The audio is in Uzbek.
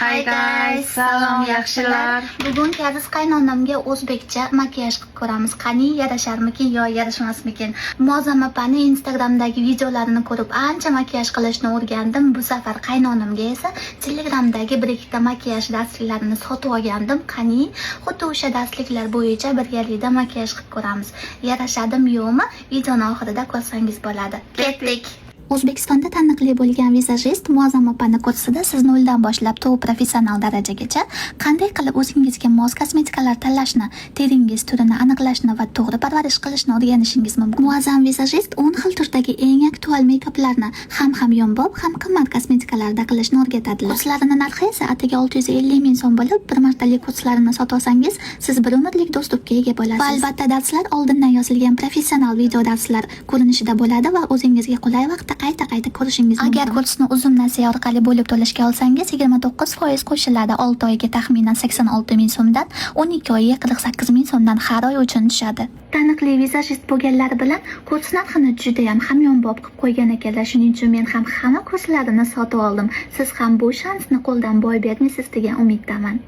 Hi guys, salom, yaxshilar. Bugun aziz qaynonamga o'zbekcha makiyaj qilib ko'ramiz. Qani, yarasharmikin yo yarashmasmikin? Muazzam opani Instagramdagi videolarini ko'rib ancha makiyaj qilishni o'rgandim. Bu safar qaynonamga esa Telegramdagi bir ikkita makiyaj darsliklarini sotib olgandim. Qani, xuddi o'sha darsliklar bo'yicha birgalikda makiyaj qilib ko'ramiz. Yarashadimi, yo'qmi? Videoni oxirida ko'rsangiz bo'ladi. Ketdik. O'zbekistonda taniqli bo'lgan vizajist Muazzam opani kursida siz noldan boshlab to professional darajagacha qanday qilib o'zingizga mos kosmetikalar tanlashni, teringiz turini aniqlashni va to'g'ri parvarish qilishni o'rganishingiz mumkin. Muazzam vizajist 10 xil turdagi eng aktual meykaplarni ham hamyonbop, ham qimmat kosmetikalarda qilishni o'rgatadilar. Kurslarini narxi esa atigi 650 ming so'm bo'lib, bir martalik kurslarini sotib olsangiz, siz bir umrlik доступ ga ega bo'lasiz. Va albatta, darslar oldindan yozilgan professional video darslar ko'rinishida bo'ladi va o'zingizga qulay vaqtda qayta-qayta ko'rishingiz mumkin. Agar kursni Uzum nasiya orqali bo'lib to'lashga olsangiz, 29% qo'shiladi. 6 oyga taxminan 86 ming so'mdan, 12 oyga 48 ming so'mdan har oy uchun tushadi. Taniqli vizajist bo'lganlari bilan kurs narxini juda ham hamyonbop qilib qo'ygan ekanlar. Shuning uchun men ham hamma kurslarini sotib oldim. Siz ham bu shansni qo'ldan boy bermaysiz degan umiddaman.